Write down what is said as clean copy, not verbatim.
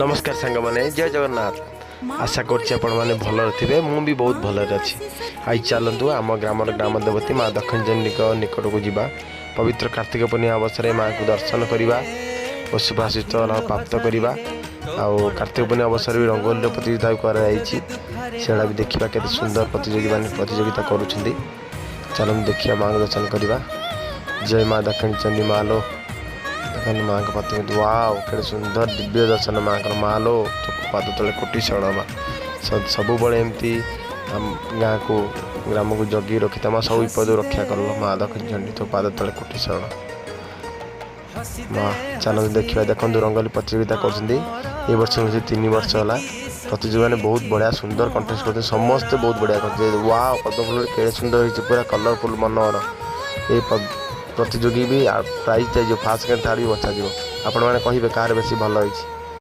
ନମସ୍କାର ସାଙ୍ଗମାନେ, ଜୟ ଜଗନ୍ନାଥ। ଆଶା କରୁଛି ଆପଣମାନେ ଭଲରେ ଥିବେ। ମୁଁ ବି ବହୁତ ଭଲରେ ଅଛି। ଆଜି ଚାଲନ୍ତୁ ଆମ ଗ୍ରାମର ଗ୍ରାମ ଦେବତୀ ମା ଦକ୍ଷିଣଚଣ୍ଡୀଙ୍କ ନିକଟକୁ ଯିବା। ପବିତ୍ର କାର୍ତ୍ତିକ ପୂର୍ଣ୍ଣିମା ଅବସରରେ ମାଆଙ୍କୁ ଦର୍ଶନ କରିବା ଓ ଶୁଭାଶିଷ ପ୍ରାପ୍ତ କରିବା। ଆଉ କାର୍ତ୍ତିକ ପୂର୍ଣ୍ଣିମା ଅବସରରେ ବି ରଙ୍ଗୋଲିର ପ୍ରତିଯୋଗିତା ବି କରାଯାଇଛି। ସେଗୁଡ଼ା ବି ଦେଖିବା, କେତେ ସୁନ୍ଦର ପ୍ରତିଯୋଗୀମାନେ ପ୍ରତିଯୋଗିତା କରୁଛନ୍ତି। ଚାଲନ୍ତୁ ଦେଖିବା, ମାଆଙ୍କୁ ଦର୍ଶନ କରିବା। ଜୟ ମା ଦକ୍ଷିଣଚଣ୍ଡୀ ମା ଲୋ। ଦେଖନ୍ତୁ ମାଆଙ୍କ ପ୍ରତିମୂର୍ତ୍ତି। ୱାଓ, କେତେ ସୁନ୍ଦର ଦିବ୍ୟ ଦର୍ଶନ ମାଆଙ୍କର। ମା ଲୋ, ତୋ ପାଦ ତଳେ କୋଟି ଶରଣ ମା। ସବୁବେଳେ ଏମିତି ଆମ ଗାଁକୁ, ଗ୍ରାମକୁ ଜଗି ରଖିଥା ମା। ସବୁ ବିପଦରୁ ରକ୍ଷା କର ମା ଦକ୍ଷିଣଚଣ୍ଡୀ। ତୋ ପାଦ ତଳେ କୋଟି ଶରଣ ମା। ଚାଲନ୍ତୁ ଦେଖିବା। ଦେଖନ୍ତୁ, ରଙ୍ଗୋଲି ପ୍ରତିଯୋଗିତା କରୁଛନ୍ତି। ଏ ବର୍ଷ ହେଉଛି, 3 ବର୍ଷ ହେଲା। ପ୍ରତିଯୋଗୀମାନେ ବହୁତ ବଢ଼ିଆ ସୁନ୍ଦର କଣ୍ଟେଷ୍ଟ କରୁଛନ୍ତି। ସମସ୍ତେ ବହୁତ ବଢ଼ିଆ କରୁଛନ୍ତି। ୱାଓ, ପଦ୍ମଫୁଲ କେଡ଼େ ସୁନ୍ଦର ହେଇଛି, ପୁରା କଲରଫୁଲ୍, ମନୋହର। ଏଇ ପ୍ରତିଯୋଗୀ ବି ପ୍ରାଇଜ୍ ଦିଆଯିବ। ଫାର୍ଷ୍ଟ, ସେକେଣ୍ଡ, ଥାର୍ଡ଼ ବି ବଛାଯିବ। ଆପଣମାନେ କହିବେ କାହାର ବେଶୀ ଭଲ ହେଇଛି।